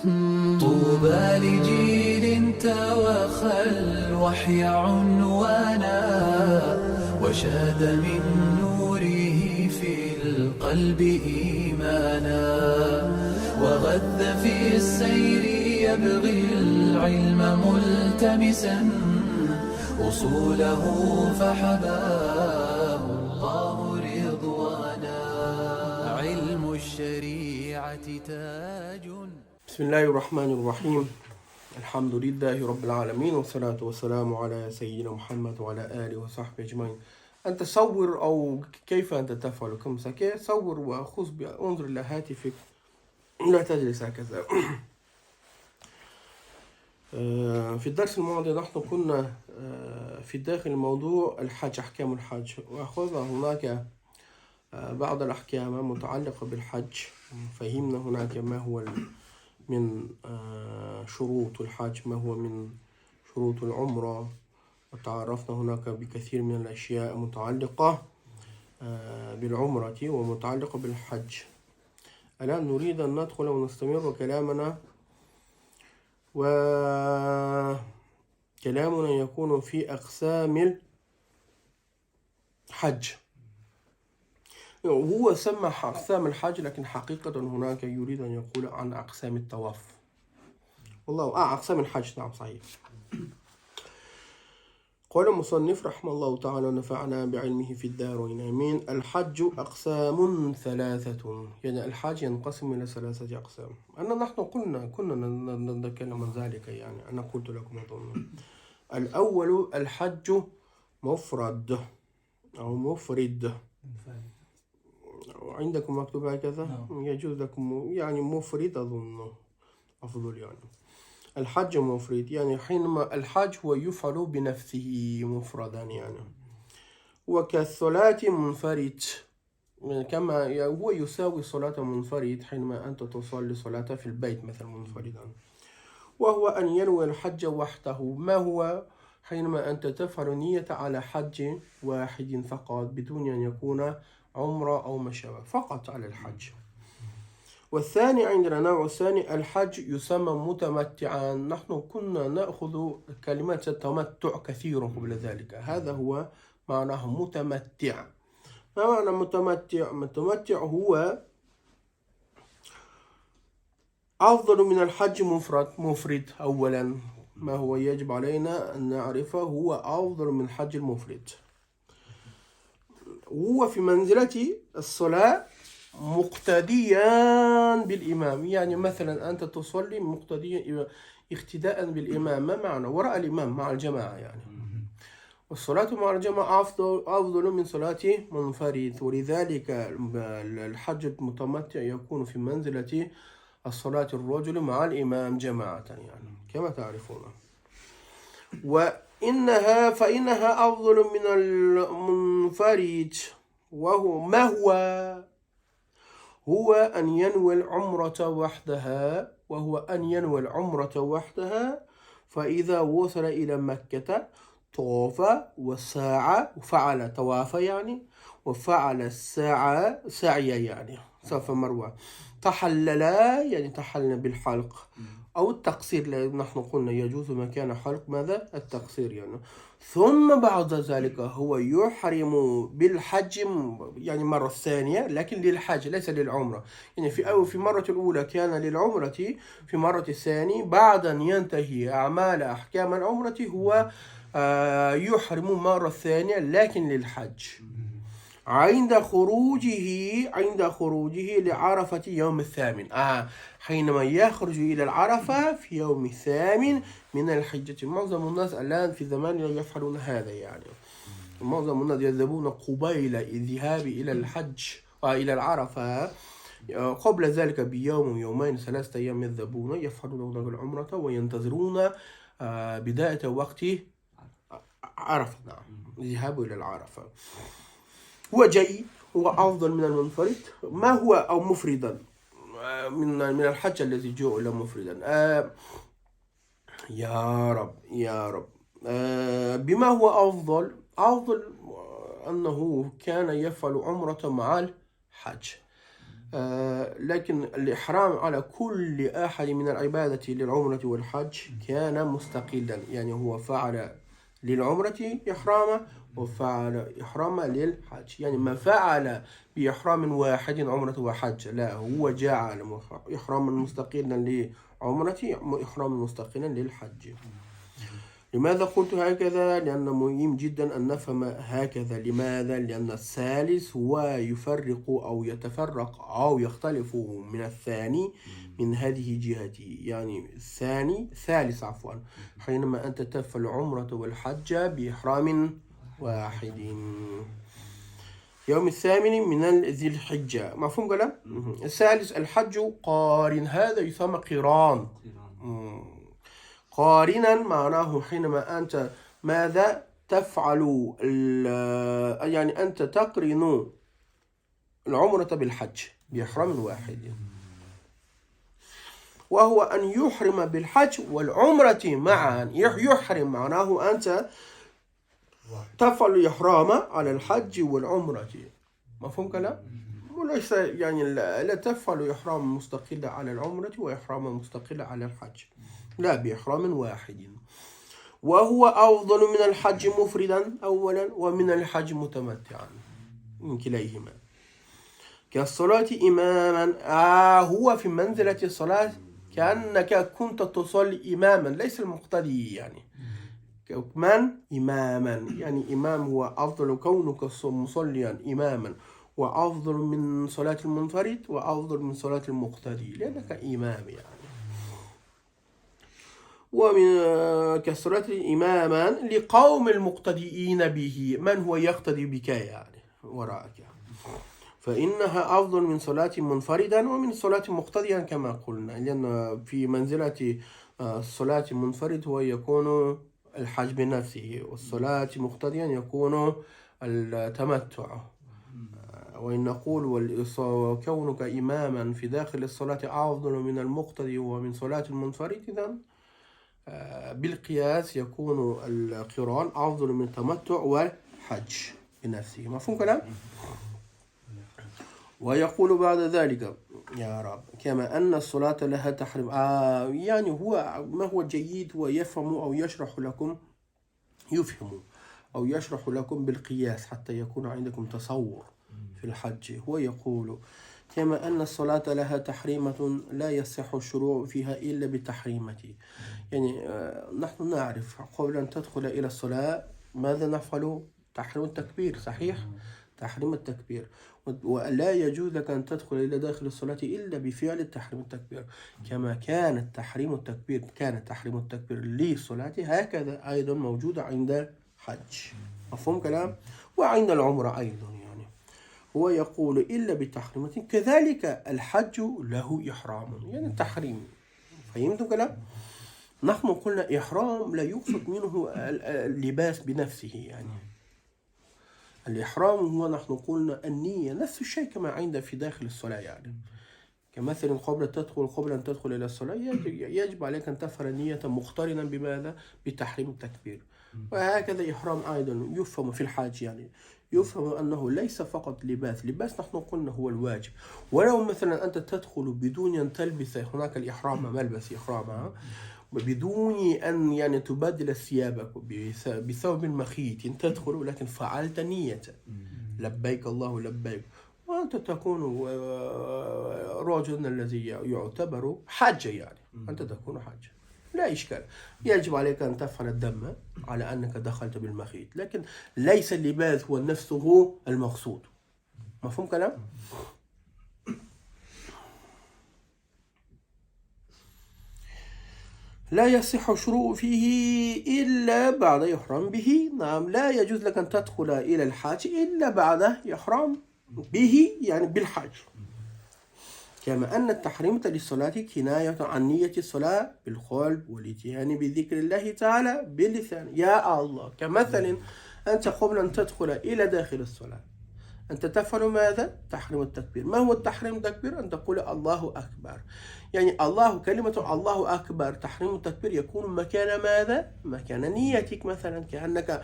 طوبى لجيل تواخى الوحي عنوانا وشاد من نوره في القلب إيمانا وغذ في السير يبغي العلم ملتمسا أصوله فحباه الله رضوانا. علم الشريعة تاج. بسم الله الرحمن الرحيم. الحمد لله رب العالمين، والصلاة والسلام على سيدنا محمد وعلى آله وصحبه أجمعين. أنت صور أو كيف أنت تفعل كم سكة صور وخذ، انظر إلى هاتفك، لا تجلس هكذا. في الدرس الماضي نحن كنا في داخل موضوع الحج، أحكام الحج، وأخذنا هناك بعض الأحكام المتعلقة بالحج. فهمنا هناك ما هو من شروط الحج، ما هو من شروط العمرة، وتعرفنا هناك بكثير من الأشياء المتعلقة بالعمرة ومتعلقة بالحج. الآن نريد أن ندخل ونستمر كلامنا، وكلامنا يكون في أقسام الحج. هو سمى أقسام الحج، لكن حقيقة هناك يريد أن يقول عن أقسام الطواف. والله أقسام الحج، نعم صحيح. قال المصنف رحمه الله تعالى نفعنا بعلمه في الدارين آمين: الحج أقسام ثلاثة، يعني الحج ينقسم إلى ثلاثة أقسام. أنا نحن كنا نتكلم عن ذلك، يعني أنا قلت لكم أظن. الأول الحج مفرد أو مفرد، عندكم مكتوب هكذا؟ يجوز لكم يعني مفرد، أظن أفضل. يعني الحج مفرد، يعني حينما الحج هو يفعل بنفسه مفردا، يعني وكالصلاة منفرد، يعني كما يعني هو يساوي صلاة منفرد حينما أنت تصلي صلاة في البيت مثلا منفردا، وهو أن ينوي الحج وحده. ما هو؟ حينما أنت تفعل نية على حج واحد فقط بدون أن يكون عمرة أو ما شابه، فقط على الحج. والثاني عندنا نوع الثاني الحج يسمى متمتعا. نحن كنا نأخذ كلمة التمتع كثيرا قبل ذلك، هذا هو معناه متمتع. ما معنى متمتع؟ متمتع هو أفضل من الحج مفرد. أولا ما هو يجب علينا أن نعرفه، هو أفضل من الحج المفرد، هو في منزلة الصلاة مقتديا بالإمام. يعني مثلا أنت تصلي مقتديا اقتداء بالإمام، ما معنى؟ وراء الإمام مع الجماعة يعني. والصلاة مع الجماعة أفضل من صلاة منفرد، ولذلك الحج المتمتع يكون في منزلة الصلاة الرجل مع الإمام جماعة، يعني كما تعرفون. وإنها فإنها أفضل من المنفرد، وهو ما هو؟ هو أن ينوي العمرة وحدها، وهو أن ينوي العمرة وحدها، فإذا وصل إلى مكة طاف وسعى وفعل طواف يعني، وفعل الساعة سعي يعني صفا مروة، تحلل يعني تحلل بالحلق أو التقصير، لأن نحن قلنا يجوز مكان حلق ماذا؟ التقصير يعني. ثم بعد ذلك هو يحرم بالحج يعني مرة ثانية، لكن للحج ليس للعمرة. يعني في مرة الأولى كان للعمرة، في مرة الثانية بعد أن ينتهي أعمال أحكام العمرة هو يحرم مرة ثانية لكن للحج عند خروجه لعرفة يوم الثامن. حينما يخرج إلى العرفة في يوم الثامن من الحجة. معظم الناس الآن في زماننا يفعلون هذا، يعني معظم الناس يذهبون قبيل الذهاب إلى الحج إلى العرفة، قبل ذلك بيوم يومين 3 أيام يذهبون يفعلون هناك العمرة وينتظرون بداية وقت عرفة. نعم، الذهاب إلى العرفة هو جيد، هو أفضل من المنفرد. ما هو أو مفردا من الحج الذي جاء إلى مفردا. يا رب يا رب. بما هو أفضل؟ أفضل أنه كان يفعل عمرة مع الحج. لكن الإحرام على كل أحد من العبادة للعمرة والحج كان مستقلا، يعني هو فعل للعمرة إحراما وفعل إحراما للحج، يعني ما فعل بإحرام واحد عمرة وحج، لا، هو جعل إحراما مستقلا لعمرة، إحراما مستقلا للحج. لماذا قلت هكذا؟ لأن مهم جدا أن نفهم هكذا. لماذا؟ لأن الثالث هو يفرق أو يتفرق أو يختلف من الثاني من هذه الجهة، يعني الثاني ثالث عفوا، حينما أنت تفعل العمرة والحج بإحرام واحد. يوم الثامن من ذي الحجة، مفهوم كلام؟ الثالث الحج قارن، هذا يسمى قران. قارنا معناه حينما أنت ماذا تفعل، يعني أنت تقرن العمرة بالحج بإحرام واحد، وهو أن يحرم بالحج والعمرة معا. يحرم معناه أنت تفعل إحرام على الحج والعمرة، مفهوم كلام؟ وليس يعني لا تفعل إحرام مستقل على العمرة وإحرام مستقل على الحج، لا، بإحرام واحد. وهو أفضل من الحج مفردا أولا، ومن الحج متمتعا، من كليهما. كالصلاة إماما، هو في منزلة الصلاة كأنك كنت تصلي إماما، ليس المقتدي، يعني من إماما، يعني إمام هو أفضل، كونك مصليا إماما وأفضل من صلاة المنفرد وأفضل من صلاة المقتدي، لأنك إمام يعني. ومن كصلاة إماما لقوم المقتدئين به، من هو يقتدي بك يعني وراءك، فإنها أفضل من صلاة منفردا ومن صلاة مقتديا كما قلنا، لأن في منزلة الصلاة منفرد هو يكون الحج بنفسه، والصلاة مقتديا يكون التمتع. وإن نقول كونك إماما في داخل الصلاة أفضل من المقتدي ومن صلاة المنفرد، إذن بالقياس يكون القران أفضل من التمتع والحج بنفسه، مفهوم كلام؟ ويقول بعد ذلك يا رب كما أن الصلاة لها تحريم، يعني هو ما هو جيد هو يفهم أو يشرح لكم، يفهم أو يشرح لكم بالقياس حتى يكون عندكم تصور في الحج. هو يقول كما أن الصلاة لها تحريمة لا يصح الشروع فيها إلا بالتحريمة، يعني نحن نعرف قبل أن تدخل إلى الصلاة ماذا نفعل؟ تحريم التكبير، صحيح؟ تحريم التكبير، ولا يجوز لك أن تدخل إلى داخل الصلاة إلا بفعل تحريم التكبير. كما كان تحريم التكبير، كان تحريم التكبير للصلاة هكذا أيضا موجود عند الحج، مفهوم كلام؟ وعند العمرة أيضا، يعني هو يقول إلا بتحريمة، كذلك الحج له إحرام، يعني التحريم، فهمتم كلام؟ نحن قلنا إحرام لا يقصد منه اللباس بنفسه، يعني الإحرام هو نحن قلنا النية، نفس الشيء كما عند في داخل الصلاة، يعني كمثلا قبل أن تدخل إلى الصلاة يجب عليك أن تفعل النية مقترنا بماذا؟ بتحريم التكبير. وهكذا إحرام أيضا يفهم في الحاج، يعني يفهم أنه ليس فقط لباس، لباس نحن قلنا هو الواجب، ولو مثلا أنت تدخل بدون أن تلبس هناك الإحرام، ملبس إحرام، بدون أن يعني تبدل ثيابك بثوب مخيط تدخل، ولكن فعلت نية لبيك الله لبيك، وأنت تكون رجلا الذي يعتبر حاجة، يعني أنت تكون حاجة، لا إشكال. يجب عليك أن تفعل الدم على أنك دخلت بالمخيط، لكن ليس اللباس هو نفسه المقصود، مفهوم كلام؟ لا يصح الشروع فيه إلا بعد إحرام به. نعم، لا يجوز لك أن تدخل إلى الحاج إلا بعد إحرام به، يعني بالحج. كما أن التحريم للصلاة كناية عن نية الصلاة بالقلب والاتيان بذكر الله تعالى باللسان. يا الله، كمثل أنت قبل أن تدخل إلى داخل الصلاة أنت تفعل ماذا؟ تحريم التكبير. ما هو التحريم التكبير؟ أن تقول الله أكبر، يعني الله، كلمة الله أكبر، تحريم التكبير يكون مكان ماذا؟ مكان نيتك، مثلا كأنك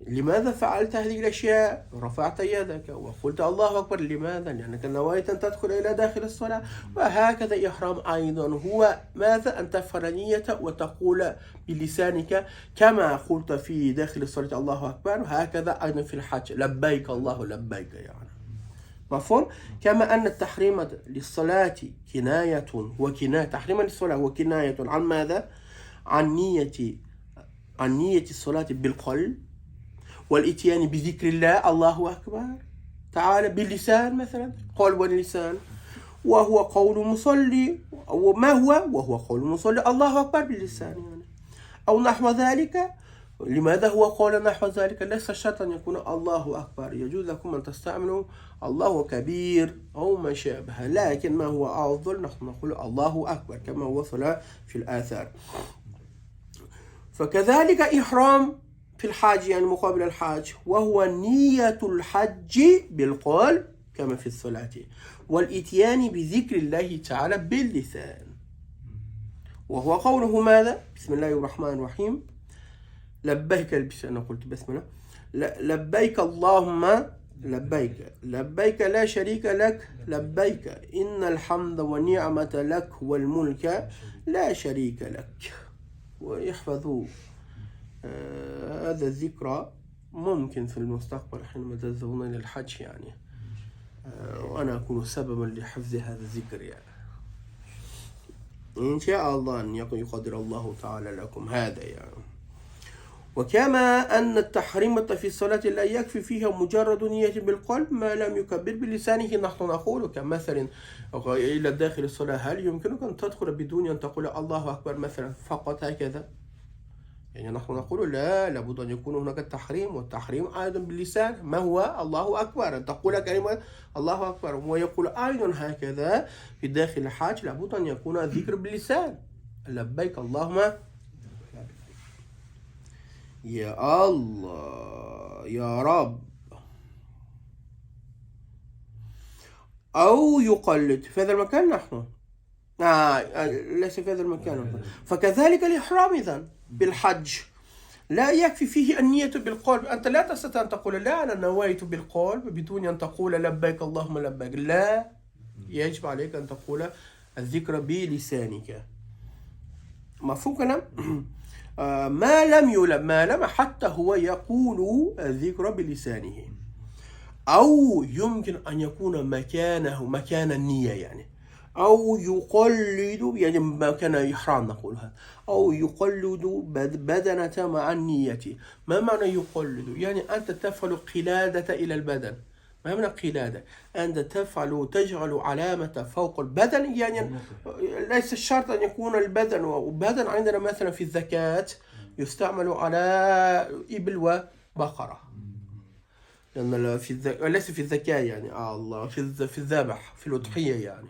لماذا فعلت هذه الأشياء؟ رفعت يدك وقلت الله أكبر، لماذا؟ لأنك نويت أن تدخل إلى داخل الصلاة. وهكذا إحرام أيضا هو ماذا؟ أن تفعل نية وتقول بلسانك كما قلت في داخل الصلاة الله أكبر، هكذا أيضا في الحج لبيك الله لبيك يعني. مفهوم؟ كما أن التحريم للصلاة كناية، وكناية تحريم للصلاة هو كناية عن ماذا؟ عن نية الصلاة بالقلب، والإتيان بذكر الله الله أكبر تعالى باللسان مثلا، قول واللسان، وهو قول مصلي، وما هو؟ وهو قول مصلي الله أكبر باللسان يعني، أو نحو ذلك. لماذا هو قول نحو ذلك؟ ليس شرطا أن يكون الله أكبر، يجوز لكم أن تستعملوا الله كبير أو ما شابه، لكن ما هو أفضل؟ نحن نقول الله أكبر كما وصل في الآثار. فكذلك إحرام في الحاج يعني مقابل الحاج، وهو نية الحج بالقول كما في الصلاة، والإتيان بذكر الله تعالى باللسان، وهو قوله ماذا؟ بسم الله الرحمن الرحيم، لبيك، أنا قلت بسم الله، لبيك اللهم لبيك، لبيك لا شريك لك لبيك، إن الحمد والنعمة لك والملك لا شريك لك. ويحفظوا هذا الذكرى ممكن في المستقبل حينما تذهبون إلى الحج يعني، وأنا أكون سببا لحفظ هذا الذكر يعني، إن شاء الله أن يقدر الله تعالى لكم هذا يعني. وكما أن التحريم في الصلاة لا يكفي فيها مجرد نية بالقلب ما لم يكبر بلسانه، نحن نقول كمثلا إلى داخل الصلاة هل يمكنك أن تدخل بدون أن تقول الله أكبر مثلا فقط هكذا؟ يعني نحن نقول لا، لابد أن يكون هناك التحريم، والتحريم أيضا باللسان، ما هو؟ الله أكبر، أن تقول كلمة الله أكبر. ويقول أيضا هكذا في داخل الحاج لابد أن يكون الذكر باللسان، لبيك اللهم يا الله يا رب. أو يقلد في هذا المكان نحن ليس في هذا المكان. فكذلك الإحرام إذن بالحج لا يكفي فيه النية بالقلب، أنت لا تستطيع أن تقول لا أنا نويت بالقلب بدون أن تقول لبيك اللهم لبيك، لا، يجب عليك أن تقول الذكر بلسانك. مفهوم كلام؟ ما لم يلب، ما لم حتى هو يقول الذكر بلسانه، أو يمكن أن يكون مكانه مكان النية يعني، أو يقلد يعني مكان إحرام نقولها، أو يقلد بدنة مع النية. ما معنى يقلد؟ يعني أنت تفعل قلادة إلى البدن. ما معنى قلادة؟ أنت تفعل تجعل علامة فوق البدن، يعني ليس الشرط أن يكون البدن، وبدن عندنا مثلا في الزكاة يستعمل على إبل وبقرة، لأن في ليس في الزكاة يعني الله في الذبح في الأضحية يعني.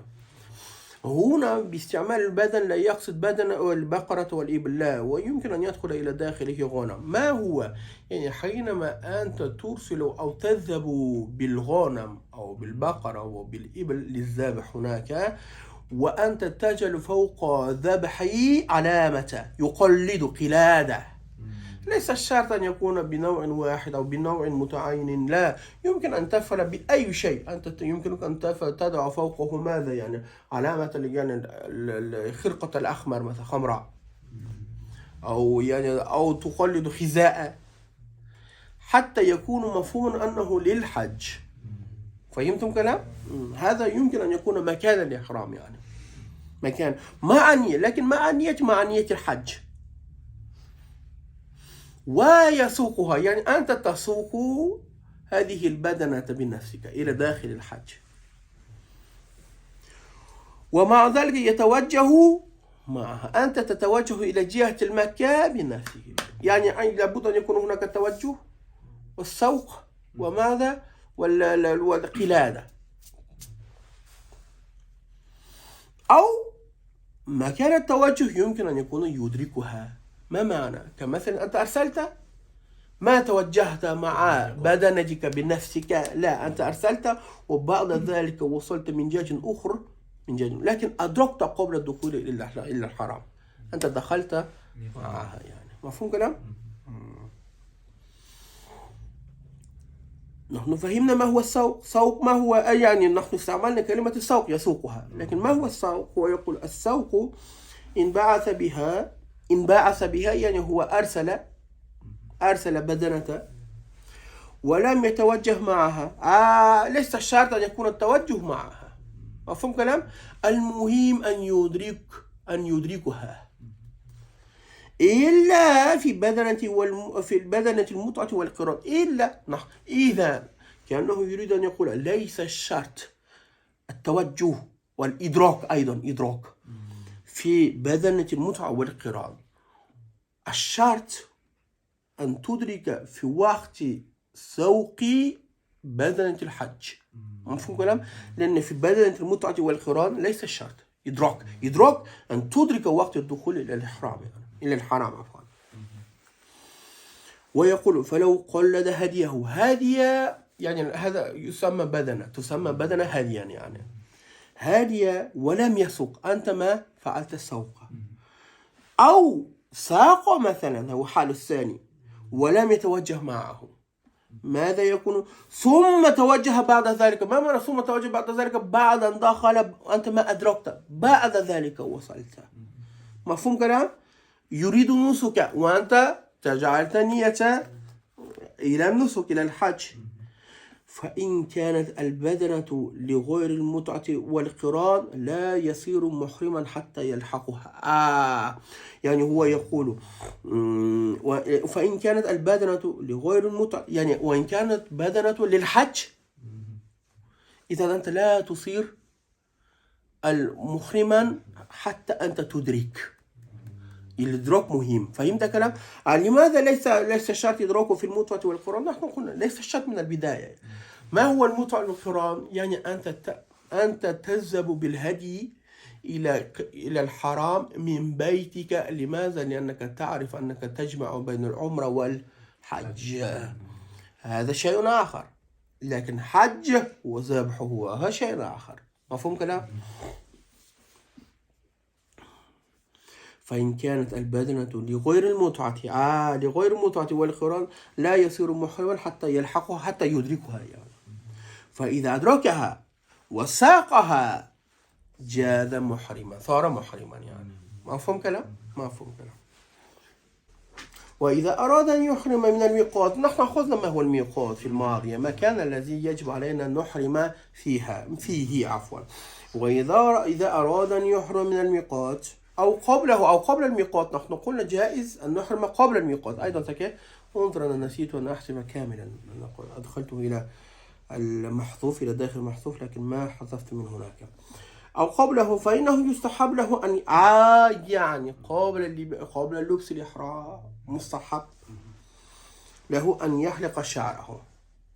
هنا باستعمال البدن لا يقصد بدن البقرة والإبل، لا، ويمكن أن يدخل إلى داخله غنم. ما هو؟ يعني حينما أنت ترسل أو تذهب بالغنم أو بالبقرة وبالإبل للذبح هناك، وأنت تجعل فوق ذبحي علامة يقلد قلادة، ليس الشرط أن يكون بنوع واحد أو بنوع متعين، لا، يمكن أن تفعل بأي شيء. أنت يمكنك أن تضع فوقه ماذا يعني علامة يعني خرقة الأخمر مثلا، خمراء، أو يعني أو تقلد خزاء، حتى يكون مفهوم أنه للحج. فهمتم كلام؟ هذا يمكن أن يكون مكان الإحرام يعني مكان مع النية، لكن مع النية، مع نية الحج. ويسوقها يعني أنت تسوق هذه البدنة بنفسك إلى داخل الحج، ومع ذلك يتوجه معها، أنت تتوجه إلى جهة المكة بنفسه، يعني لابد أن يكون هناك توجه والسوق وماذا والقلادة، أو مكان التوجه يمكن أن يكون يدركها. ما معنى؟ كمثلا أنت أرسلت، ما توجهت مع بدنك بنفسك، لا، أنت أرسلت وبعد ذلك وصلت من جهة أخرى، من جهة، لكن أدركت قبل الدخول إلى الحرام، أنت دخلت معها يعني. مفهوم كلام؟ نحن فهمنا ما هو السوق. سوق ما هو؟ يعني نحن استعملنا كلمة السوق يسوقها، لكن ما هو السوق؟ هو يقول السوق إن بعث بها، إن بعث بها يعني هو أرسل بدنته ولم يتوجه معها. ليس الشرط أن يكون التوجه معها، مفهوم كلام؟ المهم أن يدركها، إلا في بدنة في البدنة المتعة والقران، إلا نحن إذا كأنه يريد أن يقول ليس الشرط التوجه والإدراك، أيضا إدراك في بدنة المتعة والقران، الشرط أن تدرك في وقت سوق بدنة الحج، مفهوم كلام؟ لأن في بدنة المتعة والقران ليس الشرط إدراك أن تدرك وقت الدخول إلى الإحرام، يعني إلى الحرام عفوا. ويقول فلو قلد هديه، هدية يعني هذا يسمى بدنة، تسمى بدنة هديا، يعني هدية ولم يسوق، أنت ما فعلت السوق، أو ساق مثلا، هو حال الثاني، ولم يتوجه معه، ماذا يكون؟ ثم توجه بعد ذلك. ما معنى ثم توجه بعد ذلك؟ بعد أن دخل، أنت ما أدركت، بعد ذلك وصلت، مفهوم كلام؟ يريد نسك وأنت تجعلت نية إلى النسك إلى الحج. فإن كانت البدنة لغير المتعة والقران لا يصير محرما حتى يلحقها. يعني هو يقول فإن كانت البدنة لغير المتعة، يعني وإن كانت بدنة للحج، إذا أنت لا تصير المحرما حتى أنت تدرك. الإدراك مهم، فهمت كلام؟ لماذا ليس شرط إدراكه في المتعة والقران؟ نحن قلنا ليس الشرط من البداية. ما هو المتعة والقران؟ يعني أنت تذهب بالهدي إلى الحرام من بيتك. لماذا؟ لأنك تعرف أنك تجمع بين العمرة والحج، هذا شيء آخر، لكن حج وذبحه هذا شيء آخر، مفهوم كلام؟ فإن كانت البدنة لغير المتعة، لغير المتعة والقران لا يصير محرما حتى يلحقها، حتى يدركها يعني. فإذا أدركها وساقها جاز محرما، صار محرما يعني. مفهوم كلام؟ مفهوم كلام. وإذا أراد أن يحرم من الميقات، نحن أخذنا ما هو الميقات في الماضي، مكان الذي يجب علينا أن نحرم فيه عفوا. وإذا أراد أن يحرم من الميقات أو قبله أو قبل الميقات، نحن قلنا جائز أن نحرم قبل الميقات أيضا. انظر أنا نسيت أن أحسب كاملا، أدخلته إلى المحذوف، إلى داخل المحذوف، لكن ما حذفت من هناك. أو قبله فإنه يستحب له أن يعني قبل لبس الإحرام مستحب له أن يحلق شعره،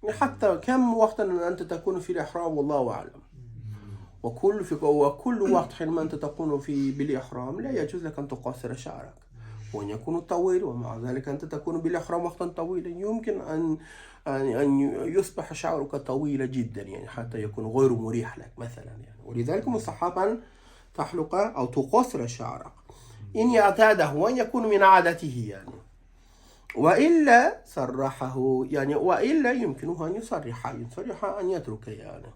حتى كم وقتا أنت تكون في الإحرام والله أعلم. وكل وقت حينما أنت تكون في بالإحرام لا يجوز لك أن تقصر شعرك، وأن يكون طويل، ومع ذلك أنت تكون بالإحرام وقتا طويلا، يمكن أن يصبح شعرك طويلا جدا، يعني حتى يكون غير مريح لك مثلا يعني. ولذلك مستحب أن تحلق أو تقصر شعرك إن يعتاده وأن يكون من عادته يعني، وإلا سرحه يعني، وإلا يمكنه أن يسرح أن يترك يعني.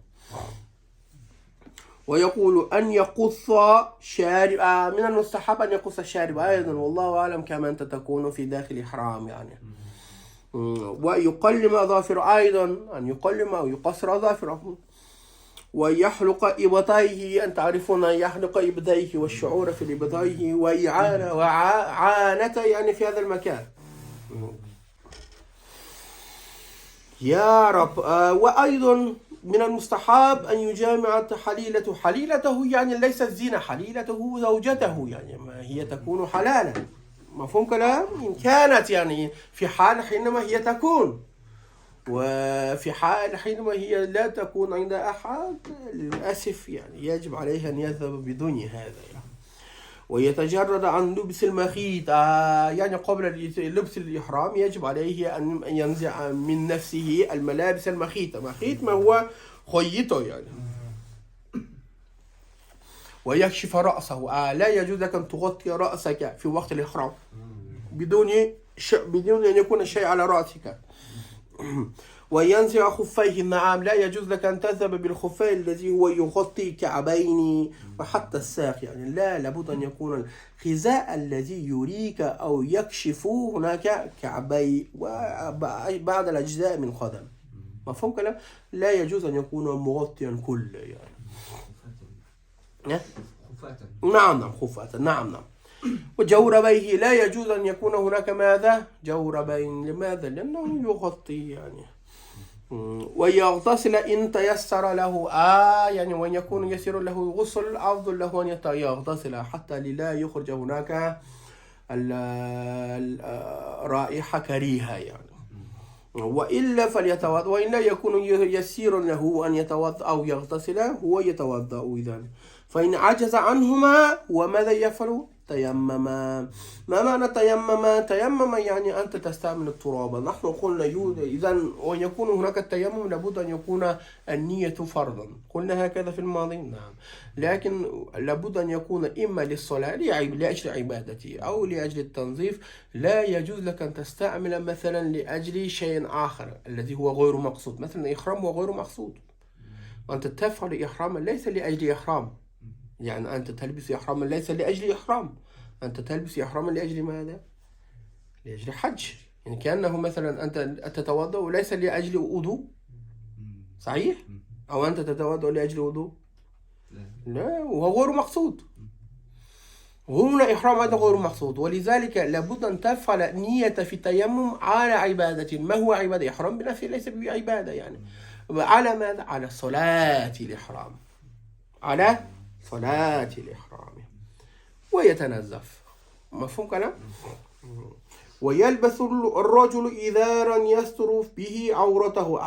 ويقول أن يقص شارب، من المستحب أن يقص الشارب أيضا، والله أعلم كما أنت تكون في داخل إحرام يعني. ويقلم أظافر أيضا، أن يقلم أو يقصر أظافره. ويحلق إبطيه، أن تعرفون يحلق إبطيه والشعور في إبطيه، وإعانة وعانة يعني في هذا المكان. يا رب. وأيضا من المستحب أن يجامع حليلته، حليلته يعني ليس الزنا، حليلته زوجته يعني، ما هي تكون حلالا، مفهوم كلام؟ إن كانت يعني في حال حينما هي تكون، وفي حال حينما هي لا تكون عند أحد للأسف يعني يجب عليها أن يذهب بدون هذا يعني. ويتجرد عن لبس المخيط، يعني قبل لبس الإحرام يجب عليه أن ينزع من نفسه الملابس المخيطة، مخيط ما هو خيطه يعني. ويكشف رأسه، لا يجوز لك أن تغطي رأسك في وقت الإحرام بدون أن يكون شيء على رأسك. وينزع خفيه. نعم، لا يجوز لك أن تذهب بالخفين الذي هو يغطي كعبين وحتى الساق، يعني لا، لابد أن يكون الحذاء الذي يريك أو يكشف هناك كعبي وبعض الأجزاء من قدم. مفهوم كلام؟ لا يجوز أن يكون مغطيا كله يعني. خفاة. نعم نعم، خفاة، نعم نعم. وجوربيه لا يجوز أن يكون هناك ماذا؟ جوربين. لماذا؟ لأنه يغطي يعني. ويغتسل إن تيسر له. يعني وإن يكون يسير له غسل أفضل له أن يغتسل حتى لا يخرج هناك رائحة كريهة يعني. وإلا فليتوضأ، وإن لا يكون يسير له أن يتوضأ أو يغتسل هو يتوضأ إذن. فإن عجز عنهما وماذا يفعل؟ تيمم. ما معنى تيمم؟ تيمم يعني أنت تستعمل التراب. نحن قلنا إذن وأن يكون هناك التيمم لابد أن يكون النية فرضا، قلنا هكذا في الماضي. نعم، لكن لابد أن يكون إما للصلاة لأجل عبادته أو لأجل التنظيف. لا يجوز لك أن تستعمل مثلا لأجل شيء آخر الذي هو غير مقصود، مثلا إحرام هو غير مقصود، أنت تفعل إحراما ليس لأجل إحرام، يعني أنت تلبس إحراما ليس لأجل إحرام، أنت تلبس إحراما لأجل ماذا؟ لأجل حج. يعني كأنه مثلا أنت تتوضأ وليس لأجل وضوء، صحيح؟ أو أنت تتوضأ لأجل وضوء؟ لا، وهو غير مقصود. هنا إحرام هذا غير مقصود، ولذلك لابد أن تفعل نية في التيمم على عبادة. ما هو عبادة؟ إحرام بنفسه ليس بعبادة يعني. على ماذا؟ على صلاة الإحرام، على صلاة الإحرام، ويتنزف. مفهوم كلام؟ ويلبس الرجل إزارا يستر به عورته.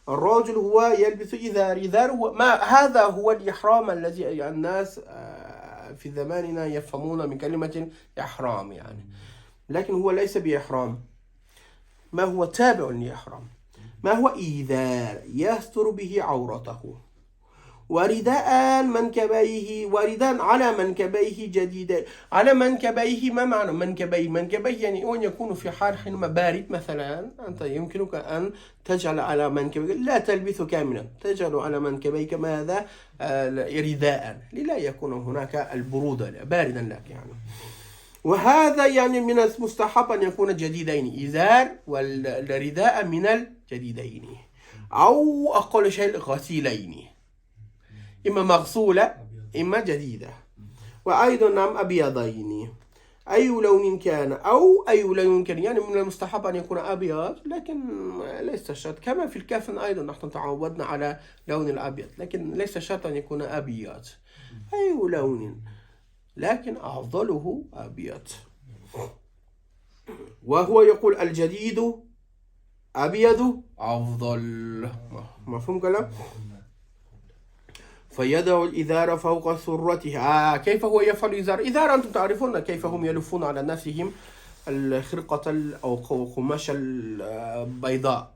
الرجل هو يلبس إزار، إزار هو ما هذا هو الإحرام الذي الناس في زماننا يفهمون من كلمة إحرام يعني، لكن هو ليس بإحرام، ما هو تابع لإحرام، ما هو إزار يستر به عورته، ورداء منكبيه، ورداء على منكبيه جديد. على منكبيه، ما معنى منكبيه؟ منكبيه يعني أن يكون في حال حينما بارد مثلا، أنت يمكنك أن تجعل على منكبيك، لا تلبسه كاملا، تجعل على منكبيك ماذا؟ رداء للا يكون هناك البرودة باردا لك يعني. وهذا يعني من المستحب أن يكون جديدين، إزار والرداء من الجديدين، أو أقل شيء غسيلين، إما مغسولة إما جديدة. وأيضا نعم أبيضين، أي لون كان أو أي لون كان، يعني من المستحب أن يكون أبيض لكن ليس شرط، كما في الكفن أيضا نحن تعودنا على لون الأبيض، لكن ليس شرط أن يكون أبيض، أي لون، لكن أفضله أبيض. وهو يقول الجديد أبيض أفضل. مفهوم كلام؟ فيدع الإزار فوق سرته. كيف هو يفعل إزار؟ إزار أنتم تعرفون كيف هم يلفون على نفسهم الخرقة أو قماش البيضاء،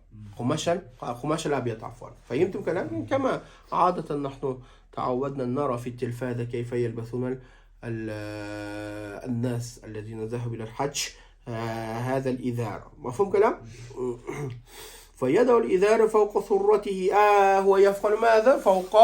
قماش الأبيض عفوا. فهمتم كلام؟ كما عادة نحن تعودنا نرى في التلفاز كيف يلبسون الناس الذين ذهبوا إلى الحج هذا الإزار. مفهوم كلام؟ فيدع الإزار فوق سرته. هو يفعل ماذا؟ فوق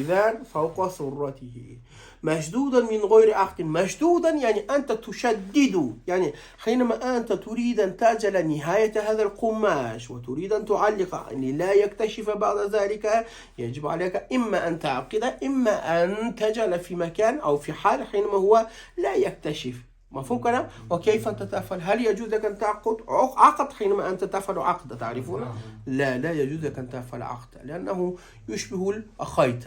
إزار فوق سرته مشدودا من غير عقد. مشدودا يعني أنت تشدد، يعني حينما أنت تريد أن تجعل نهاية هذا القماش وتريد أن تعلق لا يكتشف بعد ذلك، يجب عليك إما أن تعقد إما أن تجعل في مكان أو في حال حينما هو لا يكتشف. مفهوم كلام؟ وكيف أنت تفعل؟ هل يجوز لك أن تعقد عقد حينما أنت تفعل عقد؟ تعرفون؟ لا، لا يجوز لك أن تفعل عقد لأنه يشبه الخيط.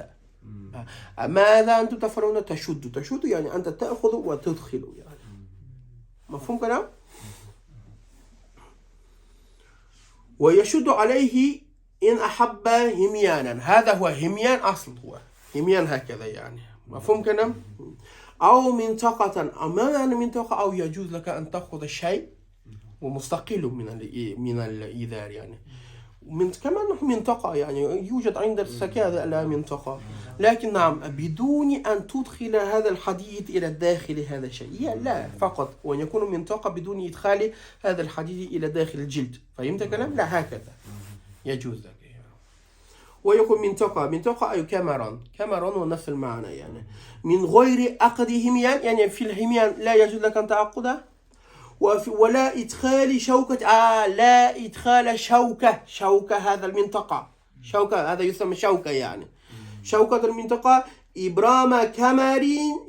ماذا أنتم تفعلون؟ تشد، تشد يعني أنت تأخذ وتدخل يعني. مفهوم كلام؟ ويشد عليه إن أحب هميانا. هذا هو هميان، أصل هو هميان هكذا يعني. مفهوم كلام؟ أو منطقة. أو ما معنى منطقة؟ أو يجوز لك أن تأخذ شيء ومستقل من الإزار يعني. من كمان منطقة يعني يوجد عند السكاذة لا منطقة. لكن نعم بدون أن تدخل هذا الحديد إلى الداخل هذا الشيء، لا، فقط وأن يكون منطقة بدون إدخال هذا الحديد إلى داخل الجلد. فهمت كلام؟ لا، هكذا يجوز لك. ويكون منطقة، منطقة أي كمرا، كمرا ونفس المعنى يعني، من غير عقد هميان، يعني في الهميان لا يجوز لك أن تعقده، ولا إدخال شوكة، لا إدخال شوكة، شوكة هذا المنطقة، شوكة هذا يسمى شوكة يعني، شوكة المنطقة إبرام كمارين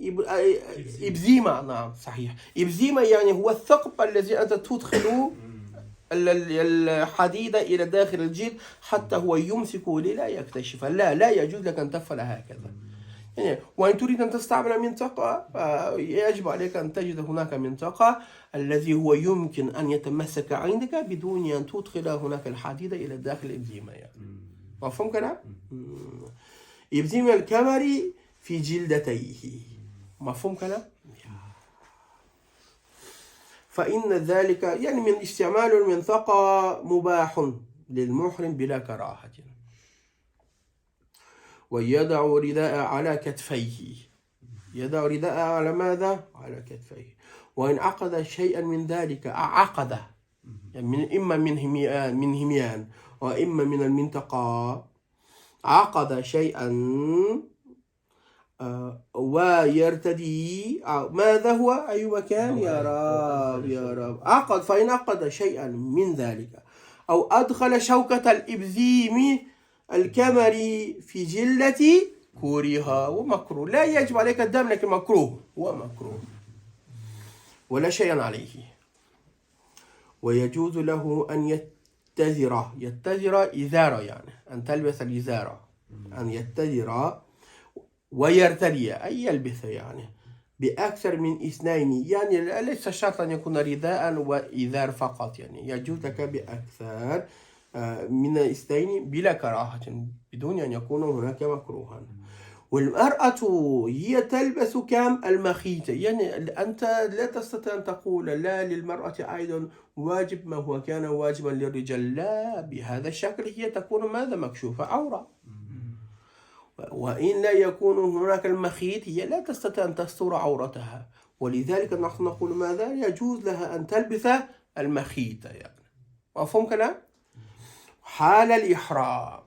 إبزيمة، نعم صحيح، إبزيمة يعني هو الثقب الذي أنت تدخل الحديد إلى داخل الجلد حتى هو يمسك لا يكتشف. لا، لا يجوز لك أن تفعل هكذا يعني. وإن تريد أن تستعمل منطقة يجب عليك أن تجد هناك منطقة الذي هو يمكن أن يتمسك عندك بدون أن تدخل هناك الحديد إلى داخل الإبزيمة يعني. مفهوم كلام؟ إبزيمة الكمري في جلدتيه. مفهوم كلام؟ فإن ذلك يعني من استعمال المنطقة مباح للمحرم بلا كراهة. ويضع رداء على كتفيه، يضع رداء على ماذا؟ على كتفيه. وإن عقد شيئا من ذلك، عقد يعني من إما من هميان، من هميان وإما من المنطقة، عقد شيئا ويرتدي ماذا هو؟ أي مكان؟ يا رب يا رب. عقد، فإن عقد شيئا من ذلك أو أدخل شوكة الإبزيم الكمري في جلة كره ومكروه. لا يجب عليك الدم لكن مكروه، هو مكروه ولا شيء عليه. ويجوز له أن يتزر، يتزر إزارة يعني أن تلبس الإزارة، أن يتزر ويرتدي أي يلبس يعني بأكثر من اثنين، يعني ليس شرطا أن يكون رداء وإزار فقط، يعني يجوز لك بأكثر من اثنين بلا كراهة، بدون أن يكون هناك مكروها. والمرأة هي تلبس كم؟ المخيط، يعني أنت لا تستطيع أن تقول لا للمرأة أيضا واجب ما هو كان واجبا للرجال، لا، بهذا الشكل هي تكون ماذا؟ مكشوفة عورة. وإن لا يكون هناك المخيط هي لا تستطيع أن تستر عورتها، ولذلك نحن نقول ماذا؟ يجوز لها أن تلبس المخيط يعني. مفهوم كلام؟ حال الإحرام.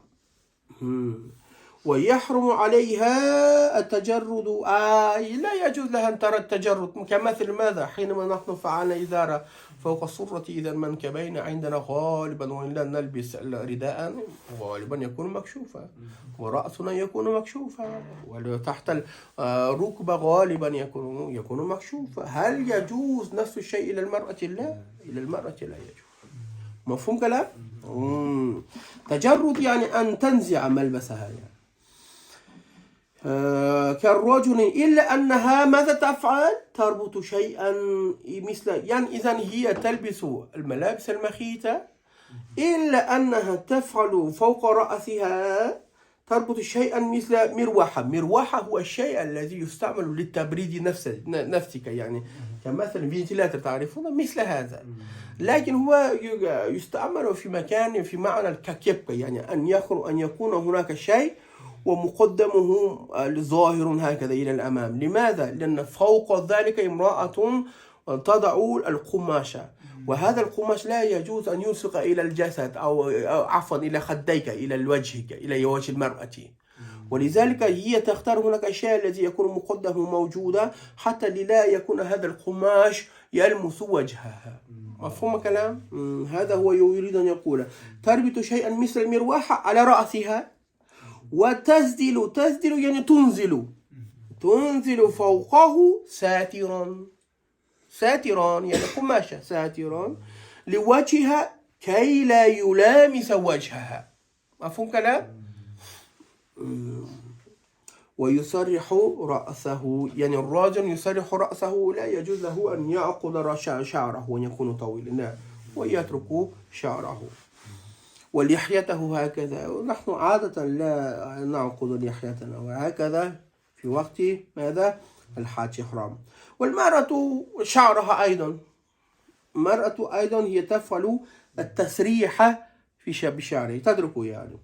ويحرم عليها التجرد، لا يجوز لها أن ترى التجرد، كمثل ماذا؟ حينما نحن فعلنا إزارة فوق السرة، إذا منكبين عندنا غالبا، وإن لم نلبس رداء غالبا يكون مكشوفا، ورأسنا يكون مكشوفا، وتحت الركبة غالبا يكون مكشوفا. هل يجوز نفس الشيء إلى المرأة؟ لا، إلى المرأة لا يجوز. مفهوم كلام؟ تجرد يعني أن تنزع ملبسها يعني. كالرجل، إلا أنها ماذا تفعل؟ تربط شيئا مثل، يعني إذن هي تلبس الملابس المخيطة، إلا أنها تفعل فوق رأسها تربط شيئا مثل مروحة. مروحة هو الشيء الذي يستعمل للتبريد نفسك يعني، كمثل فنتيلاتر تعرفون مثل هذا، لكن هو يستعمل في مكان في معنى الككبة، يعني أن يكون هناك شيء ومقدمه ظاهر هكذا إلى الأمام. لماذا؟ لأن فوق ذلك امرأة تضع القماشة، وهذا القماش لا يجوز أن يلصق إلى الجسد أو عفوا إلى خديك، إلى وجهك، إلى وجه المرأة. ولذلك هي تختار هناك أشياء التي يكون مقدمه موجودة حتى لا يكون هذا القماش يلمس وجهها. مفهوم كلام؟ هذا هو يريد أن يقول. تربط شيئا مثل المروحة على رأسها وتسدل، تسدل يعني تنزل، تنزل فوقه ساترا، ساترا يعني قماشة، ساترا لوجهها كي لا يلامس وجهها. مفهوم كلام؟ ويسرح رأسه، يعني الرجل يسرح رأسه، لا يجوز له أن يعقد شعره وأن يكون طويلا، لا، ويترك شعره ولحيته هكذا. ونحن عادة لا نعقد لحيتنا وهكذا في وقت ماذا؟ الحاج إحرام. والمرأة شعرها أيضا، المرأة أيضا هي تفعل التسريح في بشعره، تدركه يعني.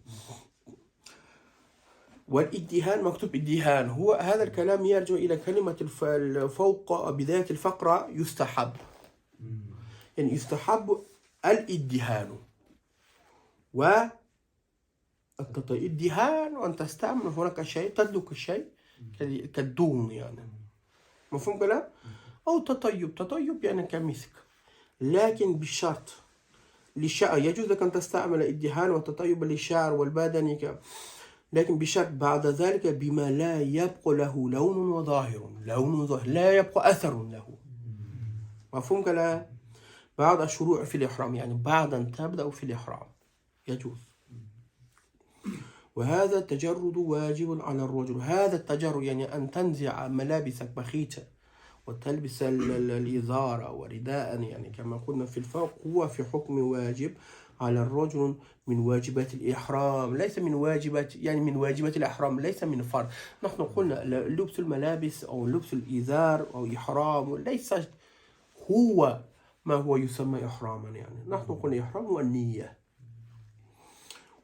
والإدهان مكتوب إدهان، هو هذا الكلام يرجع إلى كلمة فوق بداية الفقرة يستحب، يعني يستحب الإدهان والإدهان، وأن تستعمل هناك شيء تدلك الشيء كالدون يعني، مفهوم كلام؟ أو تطيب، تطيب يعني كمسك، لكن بالشرط للشعر. يجوز لك أن تستعمل الإدهان والتطيب للشعر والبدن، لكن بشرط بعد ذلك بما لا يبقى له لون وظاهر، لون ظاهر لا يبقى أثر له، مفهوم كلام؟ بعد الشروع في الإحرام، يعني بعد أن تبدأ في الإحرام يجوز. وهذا التجرد واجب على الرجل. هذا التجرد يعني أن تنزع ملابسك بخيتة وتلبس الإزار ورداء، يعني كما قلنا في الفوق، هو في حكم واجب على الرجل من واجبات الإحرام، ليس من واجبات، يعني من واجبات الإحرام، ليس من فرض. نحن قلنا لبس الملابس أو لبس الإزار أو إحرام ليس هو ما هو يسمى إحراما، يعني نحن قلنا إحرام هو النية،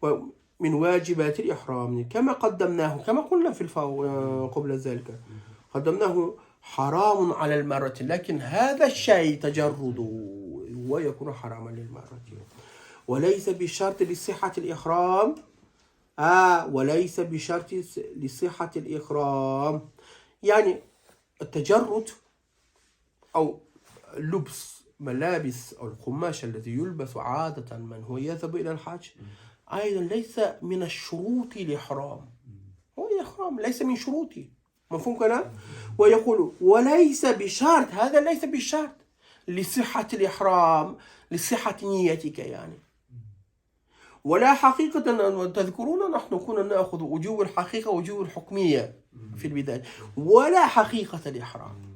ومن واجبات الإحرام كما قدمناه، كما قلنا في الفوق قبل ذلك قدمناه حرام على المرأة، لكن هذا الشيء تجرده ويكون حراما للمرأة، وليس بشرط لصحة الإحرام. وليس بشرط لصحة الإحرام، يعني التجرد أو لبس ملابس أو القماش الذي يلبس عادة من هو يذهب إلى الحج أيضا ليس من الشروط الإحرام، هو الإحرام ليس من شروطه، مفهوم كلام؟ ويقول وليس بشرط، هذا ليس بشرط لصحة الإحرام، لصحة نيتك يعني. ولا حقيقة، تذكرون نحن كنا نأخذ وجوب الحقيقة وجوب الحكمية في البداية، ولا حقيقة الإحرام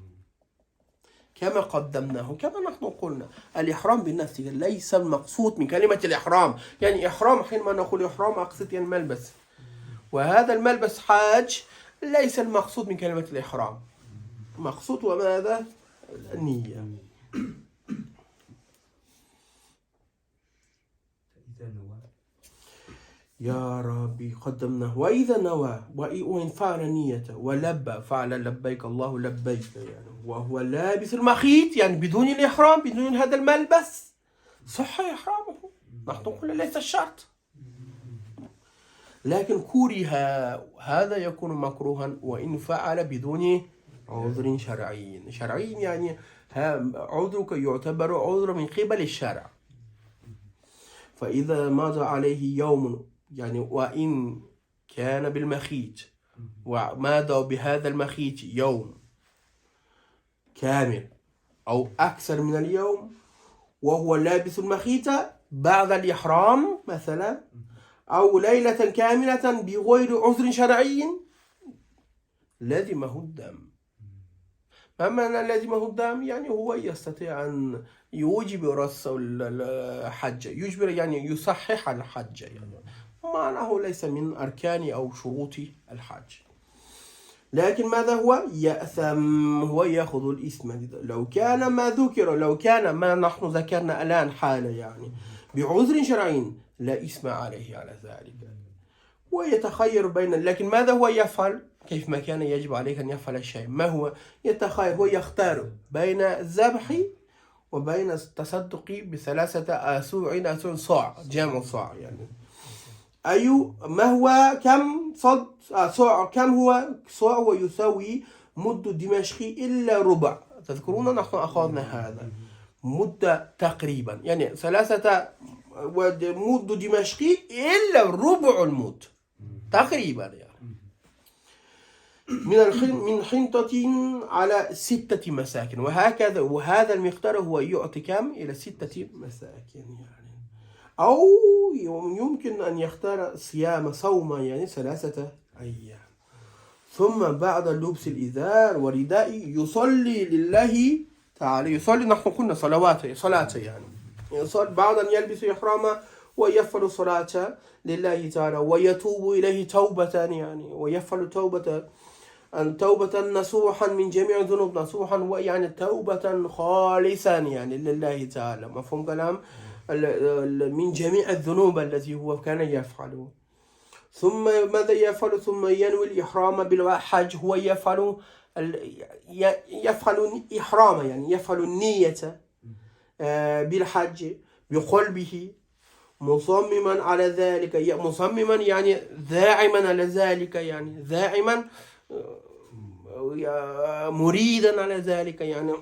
كما قدمناه، كما نحن قلنا الإحرام بالنفس ليس المقصود من كلمة الإحرام، يعني إحرام حينما نقول إحرام أقصد يعني الملبس، وهذا الملبس حاج ليس المقصود من كلمة الإحرام، مقصود وماذا؟ النية. يا ربي قدمناه. وإذا نوى، وإن فعل نيته ولبى، فعل لبيك الله لبيك يعني، وهو لابس المخيط يعني بدون الإحرام، بدون هذا الملبس، صح إحرامه، نحن قلنا ليس الشرط، لكن كره هذا يكون مكروها وإن فعل بدون عذر شرعي. شرعي يعني عذرك يعتبر عذر من قبل الشرع. فإذا مضى عليه يوم يعني وإن كان بالمخيط ومضى بهذا المخيط يوم كامل أو أكثر من اليوم وهو لابس المخيط بعد الإحرام مثلا، أو ليلة كاملة بغير عذر شرعي، لازمه الدم. ما معنى لازمه الدم؟ يعني هو يستطيع أن يوجب رأس الحج، يجبر يعني يصحح الحج، يعني معناه ليس من أركان أو شروط الحج، لكن ماذا هو؟ يأثم، هو يأخذ الإثم. لو كان ما ذكر، لو كان ما نحن ذكرنا الآن حالة يعني بعذر شرعي لا إثم عليه على ذلك، ويتخير بين، لكن ماذا هو يفعل؟ كيف ما كان يجب عليك أن يفعل الشيء، ما هو يتخير؟ هو يختار بين الذبح وبين التصدق بثلاثة آسوع، آسوع صاع، جامع صاع يعني، أي ما هو كم صد صاع، كم هو صاع ويساوي مد دمشقي إلا ربع، تذكرون نحن أخذنا هذا مدة تقريبا، يعني ثلاثة مد دمشقي إلا ربع المد تقريبا يعني، من حنطة على 6 مساكن، وهكذا، وهذا المقدار هو يعطي كم؟ إلى 6 مساكن يعني، أو يمكن أن يختار صيام صوما يعني 3 أيام. ثم بعد لبس الإزار ورداء يصلي لله تعالى، يصلي، نحن قلنا صلوات، صلاة يعني، يصلي بعد أن يلبس إحرامه ويفعل صلاة لله تعالى ويتوب إليه توبة يعني، ويفعل توبة توبة نصوحا من جميع الذنوب، نصوحا ويعني توبة خالصا يعني لله تعالى، مفهوم كلام؟ من جميع الذنوب التي هو كان يفعله. ثم ماذا يفعل؟ ثم ينوي الإحرام بالحج. هو يفعل يفعل إحرام، يعني يفعل النية بالحج بقلبه، مصمما على ذلك، مصمما يعني ذاعما على ذلك، يعني ذاعما مريدا على ذلك يعني.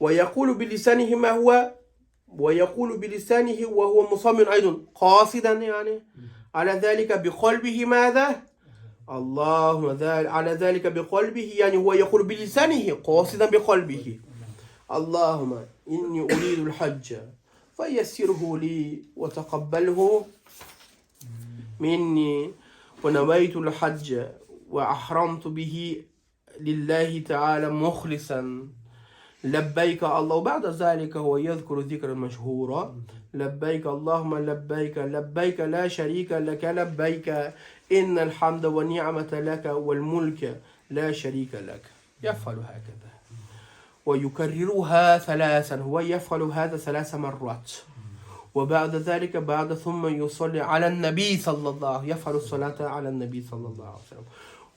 ويقول بلسانه ما هو، ويقول بلسانه وهو مصمم أيضا قاصدا يعني على ذلك بقلبه ماذا؟ اللهم على ذلك بقلبه، يعني هو يقول بلسانه قاصدا بقلبه: اللهم إني أريد الحج فيسره لي وتقبله مني، ونويت الحج وأحرمت به لله تعالى مخلصا، لبيك الله. وبعد ذلك هو يذكر الذكر المشهورة: لبيك اللهم لبيك، لبيك لا شريك لك لبيك، إن الحمد والنعمة لك والملك لا شريك لك. يفعل هكذا ويكررها ثلاثا، هو يفعل هذا 3 مرات. وبعد ذلك بعد ثم يصلي على النبي صلى الله، يفعل الصلاة على النبي صلى الله عليه وسلم،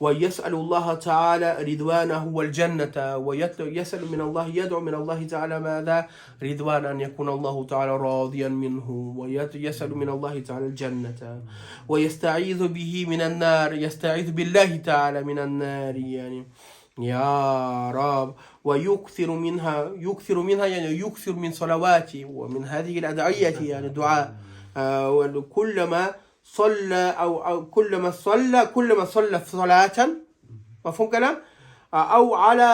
ويسأل الله تعالى رضوانه والجنة، ويسأل من الله، يدعو من الله تعالى ماذا؟ رضوان، أن يكون الله تعالى راضيا منه، ويسأل من الله تعالى الجنة، ويستعيذ به من النار، يستعيذ بالله تعالى من النار يعني يا رب. ويكثر منها، يكثر منها يعني يكثر من صلواته ومن هذه الأدعية يعني دعاء. وكلما صلى أو كلما صلى، كلما صلى صلاة، مفهوم كلام؟ أو على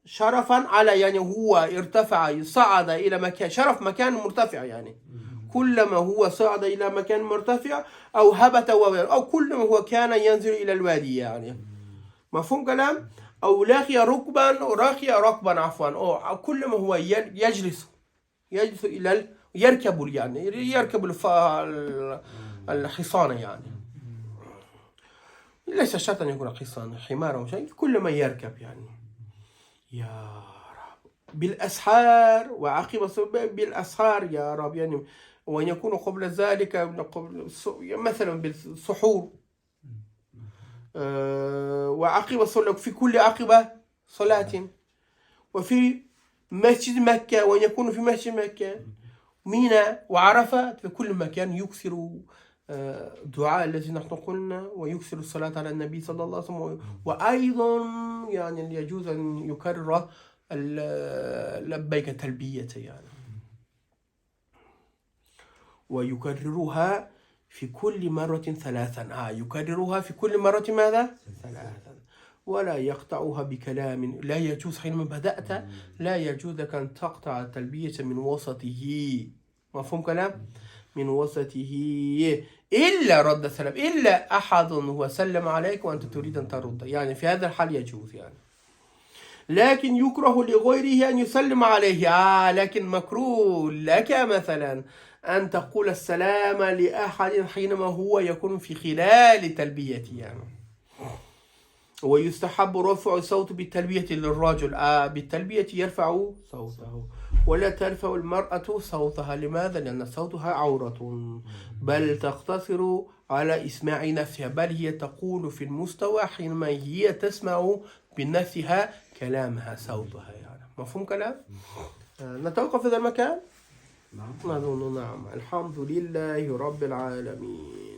شرفا، على يعني هو ارتفع، صعد إلى مكان شرف، مكان مرتفع يعني، كلما هو صعد إلى مكان مرتفع أو هبت أو كلما هو كان ينزل إلى الوادي يعني، مفهوم كلام؟ أو لاقي ركبا، أو راقي ركبا عفوا، أو كلما هو يجلس إلى يركب يعني يركب الحصان يعني، ليس شرطا يكون حصان، حمار أو شيء، كلما يركب يعني. يا رب بالأسحار، وعقب بالأسحار يا رب يعني، وأن يكون قبل ذلك قبل مثلا بالسحور، وعقب صلاة في كل عقبة صلاة، وفي مسجد مكة، وأن يكون في مسجد مكة، منى وعرفة، في كل مكان يكثر دعاء الذي نحن قلنا، ويكثر الصلاة على النبي صلى الله عليه وسلم. وأيضا يعني يجوز أن يكرر لبيك تلبية يعني، ويكررها في كل مرة 3. يكررها في كل مرة ماذا؟ 3، ولا يقطعها بكلام. لا يجوز حينما بدأت، لا يجوز لك أن تقطع التلبية من وسطه، مفهوم كلام؟ من وسطه، إلا رد السلام، إلا أحد هو سلم عليك وأنت تريد أن ترد يعني، في هذا الحال يجوز يعني. لكن يكره لغيره أن يسلم عليه. لكن مكروه لك مثلا أن تقول السلام لأحد حينما هو يكون في خلال تلبيته يعني. ويستحب رفع الصوت بالتلبية للرجل، بالتلبية يرفع صوته، ولا ترفع المرأة صوتها. لماذا؟ لأن صوتها عورة، بل تقتصر على إسماع نفسها، بل هي تقول في المستوى حينما هي تسمع بنفسها كلامها صوتها يعني. مفهوم كلام؟ نتوقف في هذا المكان؟ نعم. الحمد لله رب العالمين.